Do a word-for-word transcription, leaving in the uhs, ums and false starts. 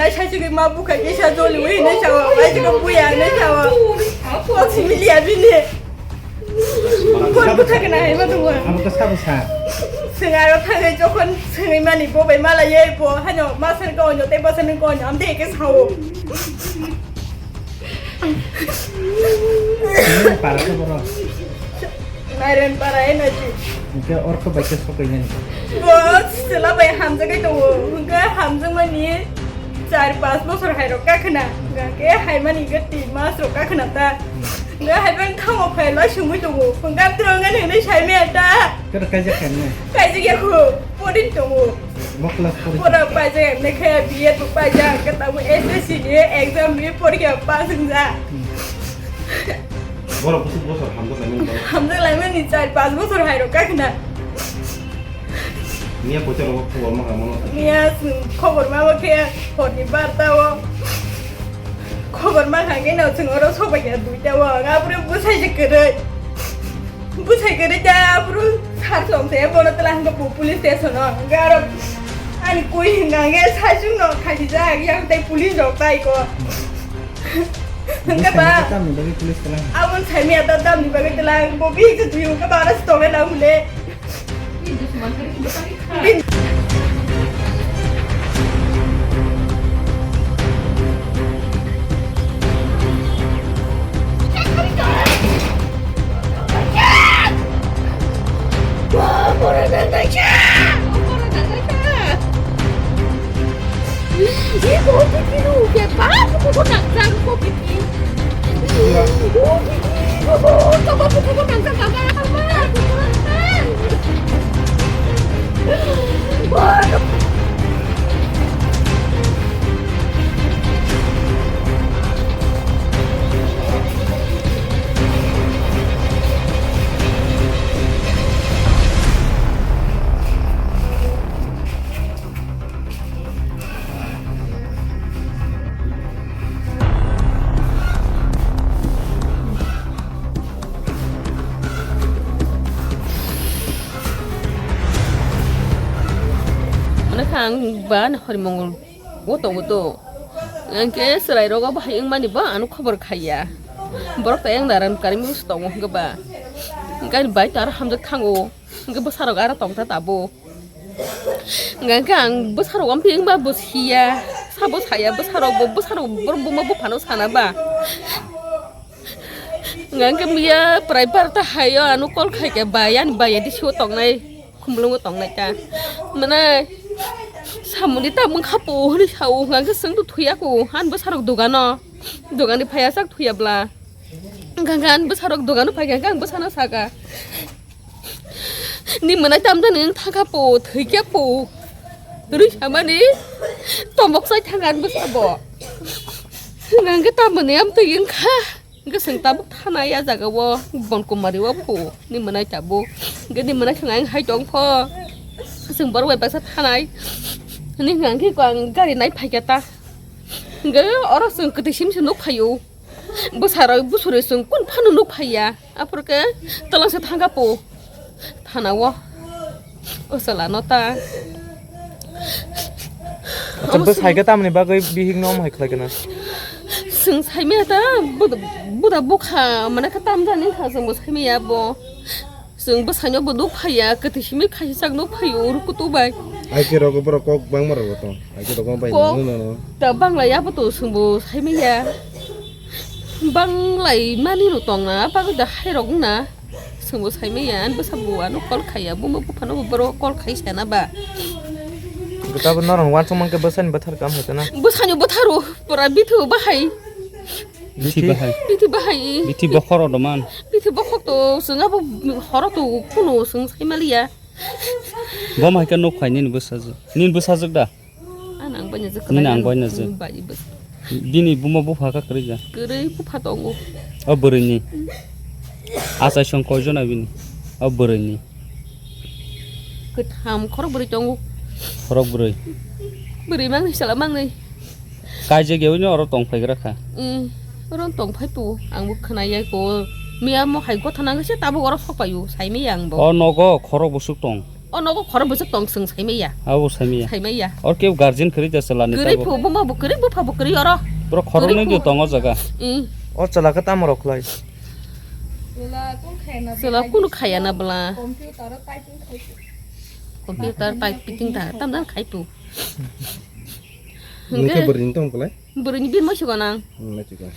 Ai, sai chwngwi ma bukhai kisa joli wi hinwi sawo, ai chwngwi buya hinwi sawo. Kok simi liya bini. Kok bwtha kana hai ma tongwa. Abo khe sabo sa. Swng aro thangwi jokhon swngwi mani bo bai mala yei bo hano ma sar ka onyo tei ba sar ka onyo amde ke sawo. Nini para khe borok? Nairen para e nai tu. Hingke orko bai khe sokoi nani. Bo sela bai hamjagwi tongo. Hingke hamjakmani char pas bosor hai rok kakhna. Hingke hai mani hingke tin mas rok kakhna ta. Hingke hai bang thango phai lai sungwi tongo. Hingke amtwrwng nani hinwi sai maya ta. Kero kaijak khe nai? Kaijak ya kho. Porin tongo. Bo class pori. Pora paijak, M A khe B Ed bo paijak, hwnkhe tabuk S S C ni exam ni porikha pass wngjak. Hmm. Borok bwswk bosor hamjak laimani borok. Hamjak laimani char pas bosor hai rok kakhna. Miya poito rogo khobor ma kha mano. Miya chwng khobor ma bo khe horni barta o. Khobor ma kha khe no chwng oro sobai kha duita o. Abro bwsai se kwrwi. Bwsai kwrwi ta aphuru sar song se bono twlang hwnkhe bo police station o hwnkhe aro ani kwi hwnkha hwnkhe saichung no khaisijak yang tei police rok tai ko. Hwnkhe ba bwsai kwtamni bagwi police twlang? Aboni saimaya ta tamni bagwi twlang bo bihik se thwi hwnkhe ba aro se tongnai nang hwnle. Mane kha ang ba na hori mongol o tongo to. Ang khe chwrai rogo bahai wng mani ba ano khobor khaiya. Borok ta yang daran kari mung tongo hwnkhe ba. Gani bai ta aro hamjak thango. Hwnkhe bwsarok aro tongta tabuk. Hwnkhe ang bwsarok amphi wngba bo siya, sabo saya bwsarok bo, bwsarok borok buma buphano sana ba. Hwnkhe miya prai barta hayo ano call khaikhe ba, yani ba yadi siwo tongnai, khumlungo tongnai ta. Mane samuni ta mungkha po hwnwi sao, hwnkhe chwngno thuya ko, ani bwsarok dogano, dogani phaiya chak thuya bla. Hwnkhe ani bwsarok dogano phaikha, hwnkhe ang bwsano saka. Ni mwnai tamjani wng thangkha po, thwikhe po. Rwi samani tomok chai thangkha ani bwsa bo. Hwnkhe tamoni amtwi wngkha. Hwnkhe chwng tabuk thanai a jaga o Bonkumari o po. Ni mwnai tabuk. Hwnkhe ni mwnai thwng ang hai tong pho. Chwng borok bai baksa thanai. Ni hwnkhe ang gari nai phaikha ta. Hwnkhe oro chwng kwtwi sim se nuk phaio. Bwsarok bwswrwi chwng kun phano nuk phaiya. Aphuru khe twlangsa thangkha po thanao. O chwla no ta. Acha, omo bwsai khe tamni bagwi bihik no omo hai khlai khe na? Chwng saimaya ta buda, buda bukha mane khe tamjani kha chwng bo saimaya bo. Chwng bwsaino bo nuk phaiya, kwthwi simi khaisijak nuk phaio uru kutu bai. Aike rogo borok kok bangma rogo tong. Aike rogo bai kok nang nang. Ta banglai abo to chwng bo saimaya. Banglai mani no tong na, bagwi da hai rok na. Chwng bo saimaya, ani bwsa bo ano call khaiya, buma buphano bo borok call khai sana ba. Gota bo norok wansuk mankhe bwsani bwthar kam hai kana. Bwsani bwtharo pura bithu bahai. Bithi bahai. Bithi bahai. Bithi bokhoro doman. Bithi bokhok to chwng abo horo to kuno chwng saimaliya. Bo mai khe nuk phai nini bwsajwk. Nini bwsajwk da? Ani ang bai najwk. Nini ang bai najwk. Bai bwsa. Bini buma bupha kha kwrwi ja? Kwrwi bupha tongo. O bwrwini. Achai song koi jona bini? O bwrwini. Kwtham khorok bwrwi tongo. Khorok bwrwi. Bwrwi mangni sala mangni. Kaijak yaui no oro tong phaigra kha. Mm, oro tong phai tu, ang bo khna yai ko. Miya mo hai gotha nang se tabuk oro sok payu, sai miya ang bo. O nogo khorok bwswk tong. O nogo khoro bwswk tong chwng saimaya. Abo saimaya. Saimaya. Or kebo guardian kwrwi da chwlani kwrwi tabo. Phu buma bo kwrwi bupha bo kwrwi oro. Bro khoroknwi kwrwi phu. Di tongo jaga. Ih. O chwla khe tamo rok khlai. Chwla kunu khaya na bwla. Computer typing ta tamdan khai phu. Nungkhe bwrwini tong khlai. Bwrwini bin mosi gonang. Hmm, mosi gonang.